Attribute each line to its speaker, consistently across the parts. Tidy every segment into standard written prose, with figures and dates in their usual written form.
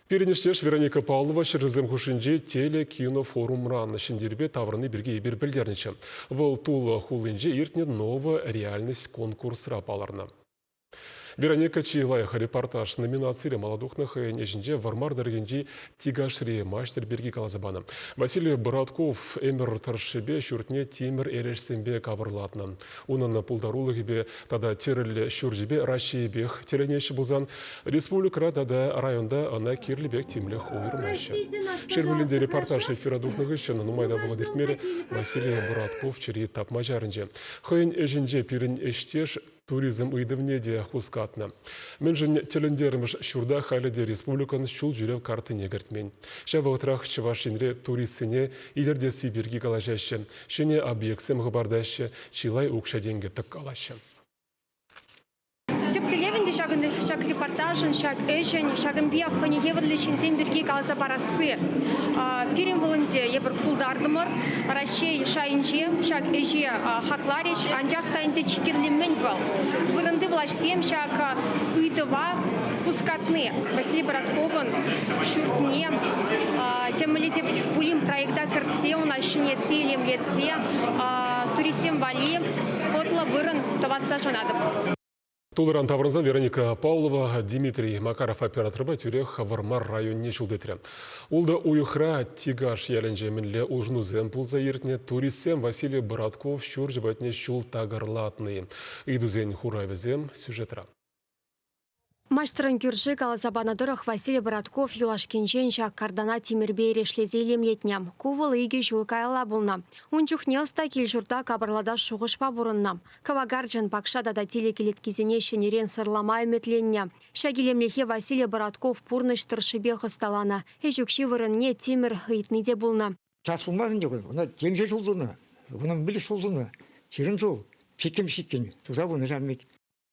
Speaker 1: Пирӗн ӗҫтеш Вероника Павлова ҫӗршывсем хушшинчи телекинофорумран ҫӗнтерӳпе таврӑнни пирки эпир пӗлтернӗччӗ. Вӑл Тула хулинче иртнӗ «Новая реальность» конкурсра палӑрнӑ. Вероника чи лайӑх репортаж номинацире мала тухнӑ хӑйӗн ӗҫӗнче Вӑрмар тӑрӑхӗнчи Тикашри маҫтӑр пирки каласа панӑ. Василий Братков ӗмӗр тӑршшӗпе ҫуртне тимӗр эрешсемпе капӑрлатнӑ. Унӑн пултарулӑхӗпе тата тӗрӗллӗ ҫурчӗпе Раҫҫейӗпех тӗлӗнеҫҫӗ пулсан, республикӑра тата районта ӑна кирлӗ пек тимлӗх уйӑрмаҫҫӗ. Шерпулинти репортаж эфира тухнӑ хыҫҫӑн нумай та вӑхӑт иртмерӗ, Василий Братков чӗри тапма чарӑнчӗ. Хӑйӗн ӗҫӗнче пирӗн ӗҫтеш туризм ыйтӑвне те хускатнӑ. Мӗншӗн тӗлӗнтермӗш ҫурта халӗ те республикӑн ҫул ҫӳрев карттине кӗртмен. Ҫав вӑхӑтрах Чӑваш Енре туристсене илӗртесси пирки калаҫаҫҫӗ, ҫӗнӗ объектсем хӑпартаҫҫӗ, чылай укҫа-тенкӗ тӑккалаҫҫӗ.
Speaker 2: Тӗп тӗллев ӗнтӗ ҫакӑн ҫак репортажӑн, ҫак ӗҫӗн, ҫакӑн пек хӑйне евӗрлӗ ҫынсем пирки каласа парасси. Пирӗн вӑл ӗнтӗ эпир пултартӑмӑр. Раҫҫей шайӗнче ҫак ӗҫе хакларӗҫ, анчах та ӗнтӗ чи кирли мӗн вӑл? Вырӑнти влаҫсем ҫак ыйтӑва хускатни. Василий Бородковӑн ҫуртне темле те пулин проекта кӗртсе, ӑна ҫӗнетсе, илемлетсе туристсем валли хӑтлӑ вырӑн тӑвасса шанатӑп.
Speaker 1: Тулӑран таврӑнсан Вероника Павлова Дмитрий Макаров операторпа тӳрех Вӑрмар районне ҫул тытрӗ. Ултӑ уйӑхра Тикаш ялӗнче мӗнле улшӑнусем пулса иртнӗ, туристсем Василий Братков ҫурчӗ патне ҫул такӑрлатнӑ-и? Ыйтусен хуравӗсем сюжетра.
Speaker 2: Маҫтӑрӑн кӳрши каласа панӑ тӑрӑх, Василий Братков юлашкинчен ҫак картана тимӗрпе эрешлесе илемлетнӗ. Ку вӑл икӗ ҫул каялла пулнӑ. Ун чухне ӑста кил-ҫурта капӑрлатас шухӑшпа пурӑннӑ. Кӑвакарчӑн пакша тата тилӗ кӗлеткисене ҫӗнӗрен сӑрлама ӗмӗтленнӗ. Ҫак илемлӗхе Василий Братков пурнӑҫ тӑршшӗпех ӑсталанӑ. Ӗҫ укҫи вырӑнне тимӗр ыйтни те пулнӑ.
Speaker 3: Час пулмасть ӗнтӗ ку. Ӑна темиҫе ҫул тунӑ. Ӑна мӗнле ҫул тунӑ? 20 ҫул. Ҫиккӗм-ҫиккӗн туса пынӑ ҫав пек.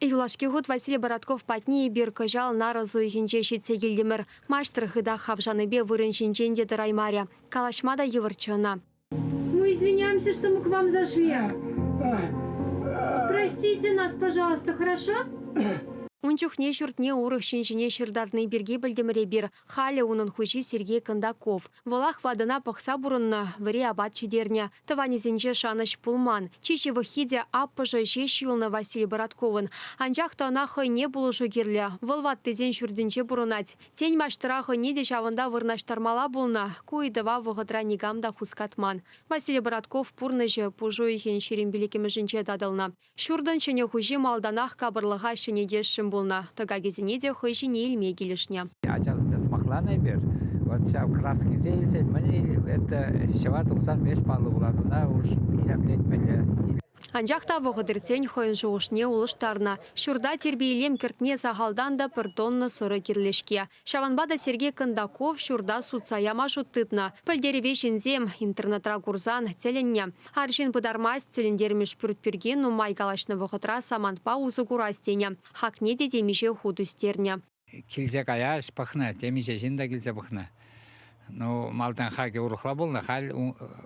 Speaker 2: Юлашки хут Василий Боротков патне эпир кӑҫал нарӑс уйӑхӗнче ҫитсе килтӗмӗр. Маҫтӑр хытах хавшанипе вырӑн ҫинчен те тӑраймарӗ. Калаҫма та йывӑрччӗ ӑна. Мы извиняемся, что мы к вам зашли. Простите нас, пожалуйста, хорошо? Ун чухне ҫуртне урӑх ҫын ҫине ҫыртарни пирки пӗлтӗмӗр эпир. Халӗ унӑн хуҫи Сергей Кондаков. Вӑлах ватӑна пӑхса пурӑннӑ, вӗри апат ҫитернӗ. Тӑванӗсенче шанӑҫ пулман. Чи ҫывӑххи те аппӑшӗ ҫеҫ юлнӑ Василий Бородковӑн. Анчах та ӑна хӑйне пулӑшу кирлӗ. Вӑл ваттисен ҫуртӗнче пурӑнать. Тен, маҫтӑра хӑйне те ҫавӑнта вырнаҫтармалла пулнӑ. Ку ыйтӑва вӑхӑтра никам та хускатман. Василий Бородков пурнӑҫӗ пуш уйӑхӗн 25-мӗшӗнче татӑлнӑ. Ҫуртӑн ҫӗнӗ хуҫи малтанах капӑрлӑха ҫӗнетесшӗн пулнӑ, тӑкакӗсене те хӑй ҫине илме килӗшнӗ.
Speaker 4: Ачасемпе сӑмахланӑ эпир. Вот ҫав краскисем илсен мӗн это ҫӑва тухсан веҫ паллӑ пулать ӑна уж илемлетмелле.
Speaker 2: Анчах та вӑхӑт иртсен хӑйӗн шухӑшне улӑштарнӑ. Ҫурта тирпей-илем кӗртме сахалтан та пӗр тонна сӑрӑ кирлӗ-ҫке. Ҫавӑнпа та Сергей Кондаков ҫурта сутса яма шут тытнӑ. Пӗлтерӗве ҫынсем интернетра курсан тӗлӗннӗ. Арҫын пытармасть, тӗлӗнтермӗш пӳрт пирки нумай калаҫнӑ вӑхӑтра самантпа усӑ курас тенӗ. Хакне те темиҫе хут ӳстернӗ.
Speaker 4: Килсе каяс пӑхнӑ, темиҫе ҫын та килсе пӑхнӑ. Ну, малтан хакӗ урӑхла пулнӑ, халь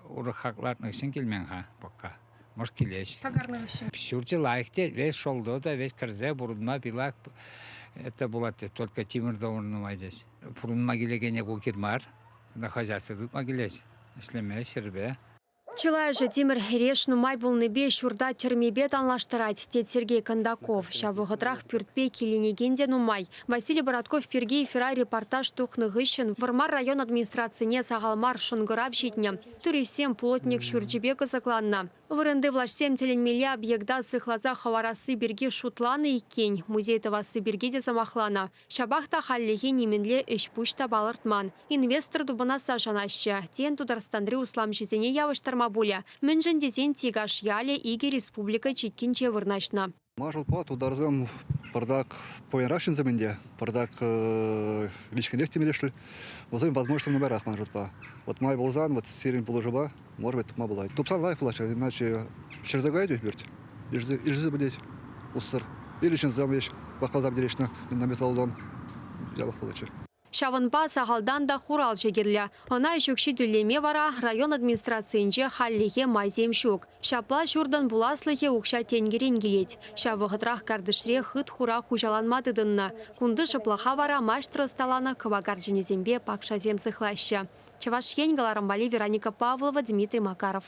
Speaker 4: урӑх хак лартнӑ хыҫҫӑн килмен-ха пока. Может, килеҫ.
Speaker 2: Пакарнӑ хыҫҫӑн.
Speaker 4: Ҫурчӗ лайӑх те, весь шолто та, весь кӗрсе пурӑнма пилак. Это булать только тимӗр тӑвӑр нумай здесь. Пурӑнма килекене ку кир мар. Хозяйство тытма килет. Ӗҫлеме ҫӗрпе.
Speaker 2: Чылайӑшӗ тимӗр хӗреш нумай пулнипе ҫурта тӗрмепе танлаштарать, тет Сергей Кондаков. Ҫав вӑхӑтрах пӳртпе киленекен те нумай. Василий Боротков пирки эфира репортаж тухнӑ хыҫҫӑн Вӑрмар район администрацине сахал мар шӑнкӑрав ҫитнӗ. Туристсем плотник ҫурчӗпе кӑсӑкланнӑ. Вырӑнти влаҫсем тӗлӗнмелле объекта сыхласа хӑварасси пирки шутланӑ иккен, музей тӑвасси пирки те сӑмахланӑ. Ҫапах та хальлӗхе нимӗнле ӗҫ-пуҫ та палӑртман. Инвестор тупӑнасса шанаҫҫӗ. Тен, Тутарстанри усламҫӑсене явӑҫтарма пулӗ. Мӗншӗн тесен Тикаш ялӗ икӗ республика чиккинче вырнаҫнӑ.
Speaker 5: Ман шутпа, тутарсем пӑртак пуянрах ҫынсем ӗнтӗ, пӑртак вичкӗнрех темелле-ши. Вӗсен возможностьсем нумайрах ман шутпа. Вот май пулсан, вот сирӗн пулӑшупа, может быть, тупма пулать. Тупсан лайӑх пулать, иначе ҫӗрсе каять пӳрт, ишӗлсе пӗтет, уссӑр. Или ҫынсем веҫ вакласа пӗтереҫҫӗ на металлолом. Япӑх пулатчӗ.
Speaker 2: Ҫавӑнпа сахалтан та хуралҫӑ кирлӗ. Ӑна ӗҫ укҫи тӳлеме вара район администрацийӗнче хальлӗхе майсем ҫук. Ҫапла ҫуртӑн пуласлӑхӗ укҫа-тенкӗрен килет. Ҫав вӑхӑтрах картишре хыт-хура хуҫаланма тытӑннӑ. Кунти шӑплӑха вара маҫтӑр ӑсталанӑ кӑвакарчӑнӗсемпе пакшасем сыхлаҫҫӗ. Чӑваш Ен кӑларӑм валли Вероника Павлова, Дмитрий Макаров.